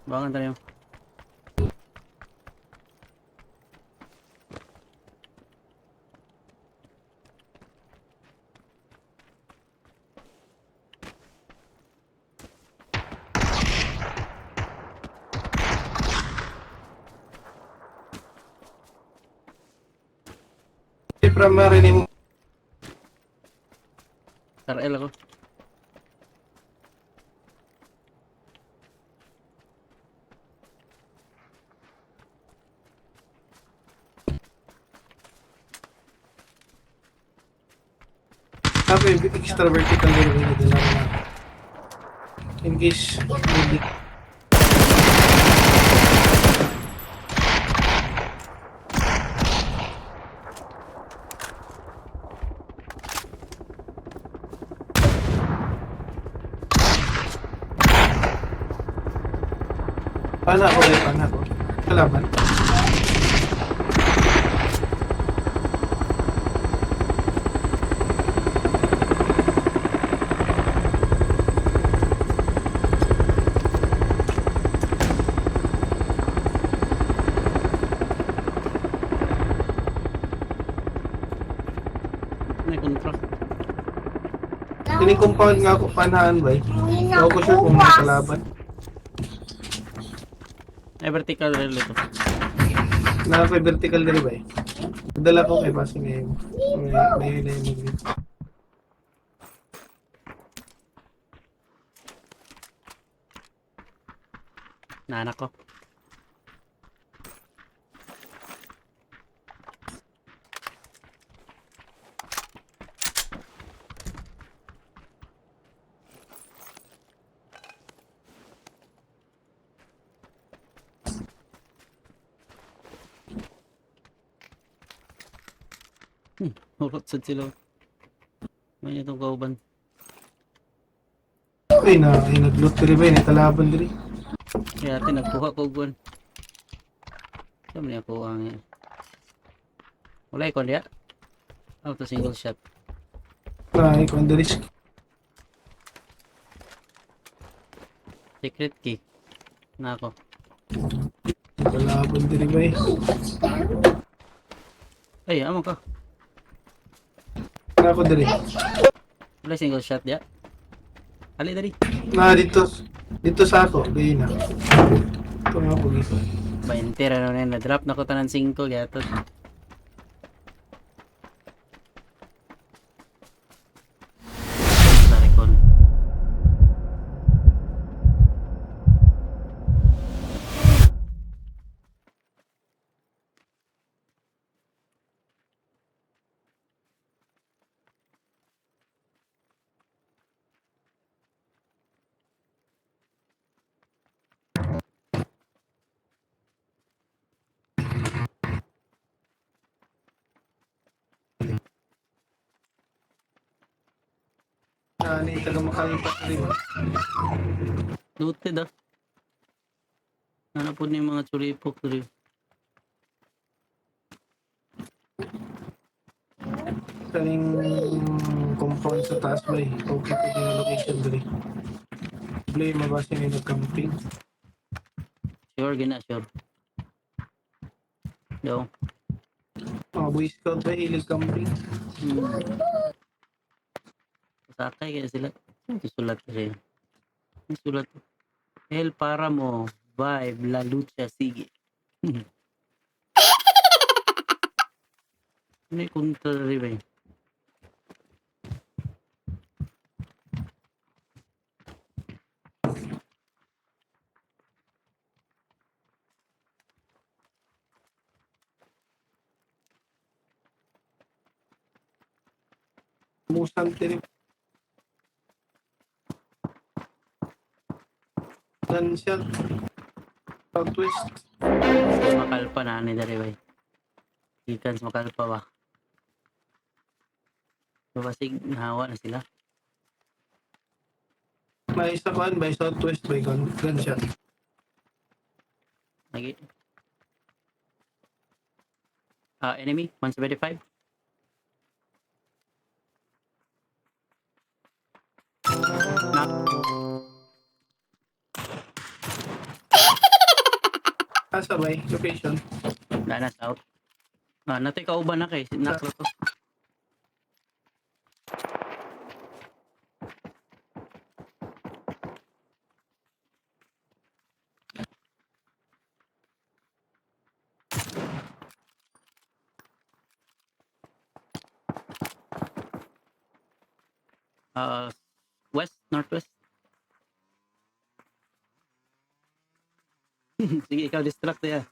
Bangan tayo. Di primary ni mo. RL ako. Sabi, extra vertical din yung dala na. In case, hindi. Pana ako kay pana ko. Kalaban. May contract. Ini compound nga ako panahan ba eh. Hindi ako sure kung may kalaban. Ay, vertical rail ito. Naka vertical diri ba eh. Dala ko kay basi may may may mag. Naanak ko. Hurot sad sila. May itong kauban. Ay na ay nagloot diri ba eh, may kalaban diri. Kaya ate, nagkuha ko uban. Saan man niya kuha nga? Wala ikon diya? Auto single shot. Na ay kon diri. Secret key. Na ako. Kalaban diri ba eh. Ay, amo ka. Na ako diri. Wala single shot diya. Ali dali. Na dito dito sa ako gay na. Ito nga ako gito. 20 ra na na drop na ko tanan 5 gatot. Sa recon. Na ni taga makalipat diri ba. Looted ah. Ano po ni mga churipok diri. Kaning compound sa taas ba eh. Okay po yung location diri. Problema ba siya ni nagcamping? Sure gina sure. Yo. Mga boy scout ba hilig camping? Sakay kaya sila. Saan ito sulat kasi? Ang sulat. El Paramo, Vibe, La Lucha, sige. Ano yung kontra rin ba yun? Musan diri. Gunshot. Southwest. Makalpa na ni dari bay. Gikan sa makalpa ba? Babasig, nahawa na sila. May isa kuan by Southwest by gunshot. Lagi. Ah, enemy, 175. Knock. Asa bay? Location. Wala na, south. Ah, natay kauban na kay. Nakla to. West, northwest. Sige, ikaw distract ya.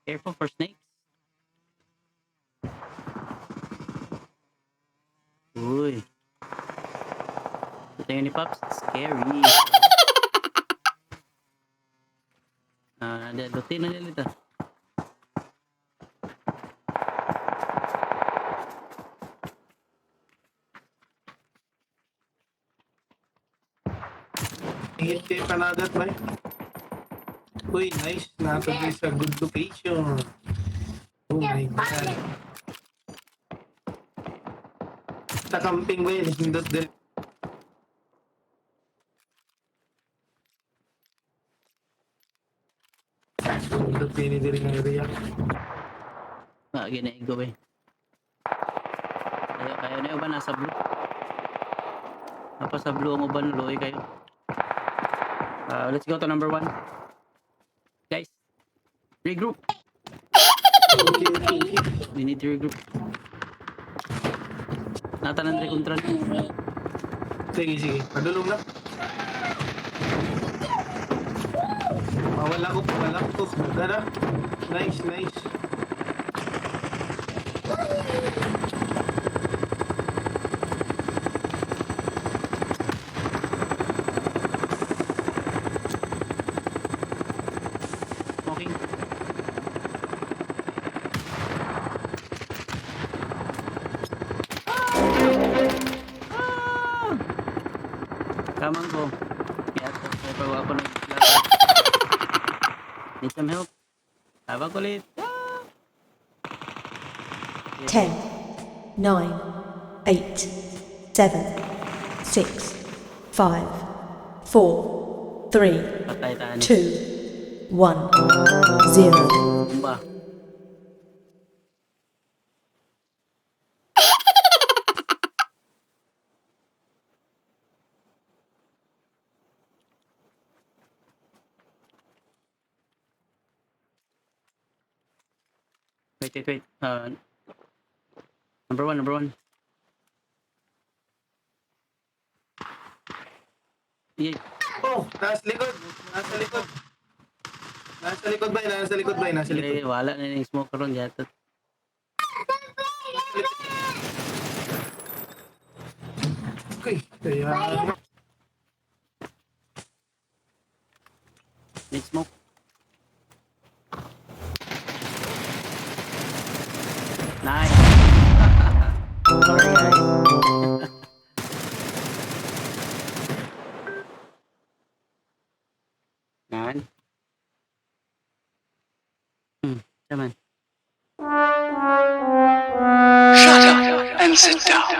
Careful for snakes. Uy. Ito yun ni Pops. Scary. Ah, luti na nila ito. Hit kay panagat bay. Uy, nice. Natuloy sa good location. Oh my God. Sa camping ba yun? Hindot din. Hindot din din ng area. Ah, ginaigo eh. Kayo, kayo na yung uban, nasa blue. Napa sa blue ang uban, luoy kayo. Ah, let's go to number 1. Guys, regroup. Okay. We need to regroup. Natanan rin kontra. Sige, sige. Padulong na. Mawala ko, mawala ko. Tara. Nice, nice. Smoking. Ah! Kamang ko. Kaya ito, pero ako naglaban. Need some help? Tabang ulit. Ah! 10, 9, 8, 7, 6, 5, 4, 3, Patay tayo ni. 2, 1, 0. Tumba. Wait, wait, wait. Number 1, number 1. Yeah. Oh, nasa likod. Nasa likod. Nasa likod ba? Nasa likod ba? Nasa likod. Sige, wala na yung smoke ron. Yatot. Okay. Kaya... Need smoke. Nice. Sorry guys. Nan. Naman. Shut up and sit down.